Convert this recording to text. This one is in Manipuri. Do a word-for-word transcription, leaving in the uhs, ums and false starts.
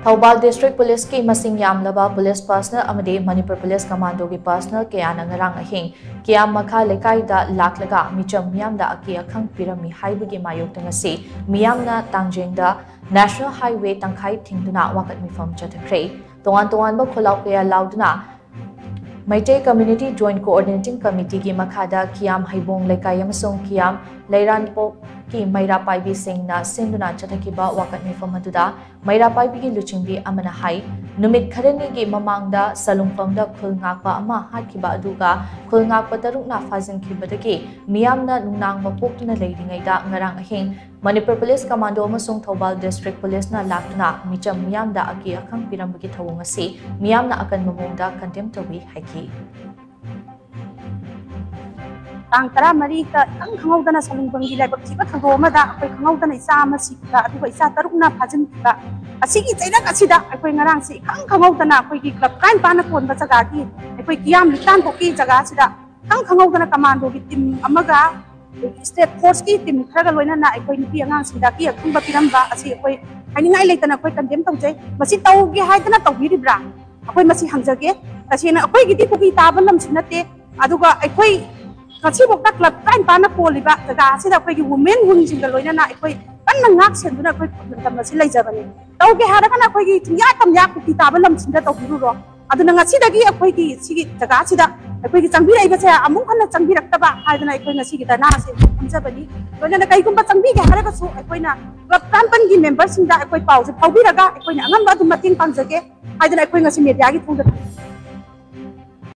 ꯊꯧꯕꯥꯜ ꯗꯤꯁꯇ꯭ꯔꯤꯛ ꯄꯨꯂꯤꯁꯀꯤ ꯃꯁꯤꯡ ꯌꯥꯝꯂꯕ ꯄꯨꯂꯤꯁ ꯄꯔꯁꯅꯦꯜ ꯑꯃꯗꯤ ꯃꯅꯤꯄꯨꯔ ꯄꯨꯂꯤꯁ ꯀꯃꯥꯟꯗꯣꯒꯤ ꯄꯔꯁꯅꯦꯜ ꯀꯌꯥꯅ ꯉꯔꯥꯡ ꯑꯍꯤꯡ ꯀꯤꯌꯥꯝ ꯃꯈꯥ ꯂꯩꯀꯥꯏꯗ ꯂꯥꯛꯂꯒ ꯃꯤꯆꯝ ꯃꯤꯌꯥꯝꯗ ꯑꯀꯤ ꯑꯈꯪ ꯄꯤꯔꯝꯃꯤ ꯍꯥꯏꯕꯒꯤ ꯃꯥꯌꯣꯛꯇ ꯉꯁꯤ ꯃꯤꯌꯥꯝꯅ ꯇꯥꯡꯖꯦꯡꯗ ꯅꯦꯁꯅꯦꯜ ꯍꯥꯏꯋꯦ ꯇꯪꯈꯥꯏ ꯊꯤꯡꯗꯨꯅ ꯋꯥꯀꯠ ꯃꯤꯐꯝ ꯆꯠꯊꯈ꯭ꯔꯦ꯫ ꯇꯣꯉꯥꯟ ꯇꯣꯉꯥꯟꯕ ꯈꯣꯜꯂꯥꯎ ꯀꯌꯥ ꯂꯥꯎꯗꯨꯅ ꯃꯩꯇꯩ ꯀꯝꯃ꯭ꯌꯨꯅꯤꯇꯤ ꯖꯣꯏꯟꯠ ꯀꯣꯑꯣꯔꯗꯤꯅꯦꯇꯤꯡ ꯀꯃꯤꯇꯤꯒꯤ ꯃꯈꯥꯗ ꯀꯤꯌꯥꯝ ꯍꯩꯕꯣꯡ ꯂꯩꯀꯥꯏ ꯑꯃꯁꯨꯡ ꯀꯤꯌꯥꯝ ꯂꯩꯔꯥꯟꯄꯣꯛꯀꯤ ꯃꯩꯔꯥ ꯄꯥꯏꯕꯤꯁꯤꯡꯅ ꯁꯤꯟꯗꯨꯅ ꯆꯠꯊꯈꯤꯕ ꯋꯥꯀꯠ ꯃꯤꯐꯝ ꯑꯗꯨꯗ ꯃꯩꯔꯥ ꯄꯥꯏꯕꯤꯒꯤ ꯂꯨꯆꯤꯡꯕꯤ ꯑꯃꯅ ꯍꯥꯏ, ꯅꯨꯃꯤꯠ ꯈꯔꯅꯤꯒꯤ ꯃꯃꯥꯡꯗ ꯁꯂꯨꯡꯐꯝꯗ ꯈꯨꯜ ꯉꯥꯛꯄ ꯑꯃ ꯍꯥꯠꯈꯤꯕ ꯑꯗꯨꯒ ꯈꯨꯜ ꯉꯥꯛꯄ ꯇꯔꯨꯛꯅ ꯐꯥꯖꯤꯟꯈꯤꯕꯗꯒꯤ ꯃꯤꯌꯥꯝꯅ ꯅꯨꯡꯅꯥꯡꯕ ꯄꯣꯛꯇꯨꯅ ꯂꯩꯔꯤꯉꯩꯗ ꯉꯔꯥꯡ ꯑꯍꯤꯡ ꯃꯅꯤꯄꯨꯔ ꯄꯨꯂꯤꯁ ꯀꯃꯥꯟꯗꯣ ꯑꯃꯁꯨꯡ ꯊꯧꯕꯥꯜ ꯗꯤꯁꯇ꯭ꯔꯤꯛ ꯄꯨꯂꯤꯁꯅ ꯂꯥꯛꯇꯨꯅ ꯃꯤꯆꯝ ꯃꯤꯌꯥꯝꯗ ꯑꯀꯤ ꯑꯈꯪ ꯄꯤꯔꯝꯕꯒꯤ ꯊꯧꯑꯣꯡ ꯑꯁꯤ ꯃꯤꯌꯥꯝꯅ ꯑꯀꯟꯕ ꯃꯑꯣꯡꯗ ꯀꯟꯗꯦꯝ ꯇꯧꯏ ꯍꯥꯏꯈꯤ꯫ ꯇꯥꯡ ꯇꯔꯥꯃꯔꯤꯗ ꯏꯈꯪ ꯈꯪꯍꯧꯗꯅ ꯁꯂꯨꯡꯕꯝꯒꯤ ꯂꯥꯏꯕꯛ ꯊꯤꯕ ꯊꯧꯗꯣꯛ ꯑꯃꯗ ꯑꯩꯈꯣꯏ ꯈꯪꯍꯧꯗꯅ ꯏꯆꯥ ꯑꯃ ꯁꯤꯈꯤꯕ, ꯑꯗꯨꯒ ꯏꯆꯥ ꯇꯔꯨꯛꯅ ꯐꯥꯖꯤꯟꯈꯤꯕ, ꯑꯁꯤꯒꯤ ꯆꯩꯔꯛ ꯑꯁꯤꯗ ꯑꯩꯈꯣꯏ ꯉꯔꯥꯡꯁꯤ ꯏꯈꯪ ꯈꯪꯍꯧꯗꯅ ꯑꯩꯈꯣꯏꯒꯤ ꯀ꯭ꯂꯕ ꯇꯔꯥꯅꯤꯄꯥꯟꯅ ꯀꯣꯟꯕ ꯖꯒꯥꯒꯤ ꯑꯩꯈꯣꯏ ꯀꯤꯌꯥꯝ ꯂꯤꯇꯥꯟꯄꯣꯛꯀꯤ ꯖꯒꯥꯁꯤꯗ ꯏꯈꯪ ꯈꯪꯍꯧꯗꯅ ꯀꯃꯥꯟꯗꯣꯒꯤ ꯇꯤꯝ ꯑꯃꯒ ꯑꯩꯈꯣꯏꯒꯤ ꯁ꯭ꯇꯦꯠ ꯐꯣꯔꯁꯀꯤ ꯇꯤꯝ ꯈꯔꯒ ꯂꯣꯏꯅꯅ ꯑꯩꯈꯣꯏ ꯅꯨꯄꯤ ꯑꯉꯥꯡꯁꯤꯡꯗ ꯑꯀꯤ ꯑꯈꯪꯕ ꯄꯤꯔꯝꯕ ꯑꯁꯤ ꯑꯩꯈꯣꯏ ꯍꯥꯏꯅꯤꯡꯉꯥꯏ ꯂꯩꯇꯅ ꯑꯩꯈꯣꯏ ꯀꯟꯗꯦꯝ ꯇꯧꯖꯩ꯫ ꯃꯁꯤ ꯇꯧꯒꯦ ꯍꯥꯏꯗꯅ ꯇꯧꯕꯤꯔꯤꯕ꯭ꯔꯥ? ꯑꯩꯈꯣꯏ ꯃꯁꯤ ꯍꯪꯖꯒꯦ꯫ ꯇꯁꯦꯡꯅ ꯑꯩꯈꯣꯏꯒꯤꯗꯤ ꯀꯨꯀꯤ ꯇꯥꯕ ꯂꯝꯁꯨ ꯅꯠꯇꯦ, ꯑꯗꯨꯒ ꯑꯩꯈꯣꯏ ꯉꯁꯤꯐꯥꯎꯗ ꯀ꯭ꯂꯕ ꯇꯔꯥꯅꯤꯄꯥꯟꯅ ꯀꯣꯜꯂꯤꯕ ꯖꯒꯥ ꯑꯁꯤꯗ ꯑꯩꯈꯣꯏꯒꯤ ꯋꯨꯃꯦꯟ ꯋꯤꯡꯁꯤꯡꯒ ꯂꯣꯏꯅꯅ ꯑꯩꯈꯣꯏ ꯀꯟꯅ ꯉꯥꯛ ꯁꯦꯟꯗꯨꯅ ꯑꯩꯈꯣꯏ ꯂꯝꯗꯝ ꯑꯁꯤ ꯂꯩꯖꯕꯅꯤ꯫ ꯇꯧꯒꯦ ꯍꯥꯏꯔꯒꯅ ꯑꯩꯈꯣꯏꯒꯤ ꯆꯤꯡꯌꯥ ꯇꯝꯌꯥ ꯀꯨꯀꯤ ꯇꯥꯕ ꯂꯝꯁꯤꯡꯗ ꯇꯧꯕꯤꯔꯨꯔꯣ꯫ ꯑꯗꯨꯅ ꯉꯁꯤꯗꯒꯤ ꯑꯩꯈꯣꯏꯒꯤ ꯁꯤꯒꯤ ꯖꯒꯥꯁꯤꯗ ꯑꯩꯈꯣꯏꯒꯤ ꯆꯪꯕꯤꯔꯛꯏꯕꯁꯦ ꯑꯃꯨꯛ ꯍꯟꯅ ꯆꯪꯕꯤꯔꯛꯇꯕ ꯍꯥꯏꯗꯅ ꯑꯩꯈꯣꯏ ꯉꯁꯤꯒꯤ ꯙꯔꯅꯥ ꯑꯁꯤ ꯐꯝꯖꯕꯅꯤ꯫ ꯂꯣꯏꯅꯅ ꯀꯩꯒꯨꯝꯕ ꯆꯪꯕꯤꯒꯦ ꯍꯥꯏꯔꯒꯁꯨ ꯑꯩꯈꯣꯏꯅ ꯀ꯭ꯂꯕ ꯇꯔꯥꯃꯥꯄꯟꯒꯤ ꯃꯦꯝꯕꯔꯁꯤꯡꯗ ꯑꯩꯈꯣꯏ ꯄꯥꯎꯁꯦ ꯐꯥꯎꯕꯤꯔꯒ ꯑꯩꯈꯣꯏꯅ ꯑꯉꯝꯕ ꯑꯗꯨꯝ ꯃꯇꯦꯡ ꯄꯥꯡꯖꯒꯦ ꯍꯥꯏꯗꯅ ꯑꯩꯈꯣꯏ ꯉꯁꯤ ꯃꯦꯗꯤꯌꯥꯒꯤ ꯊꯣꯡꯗ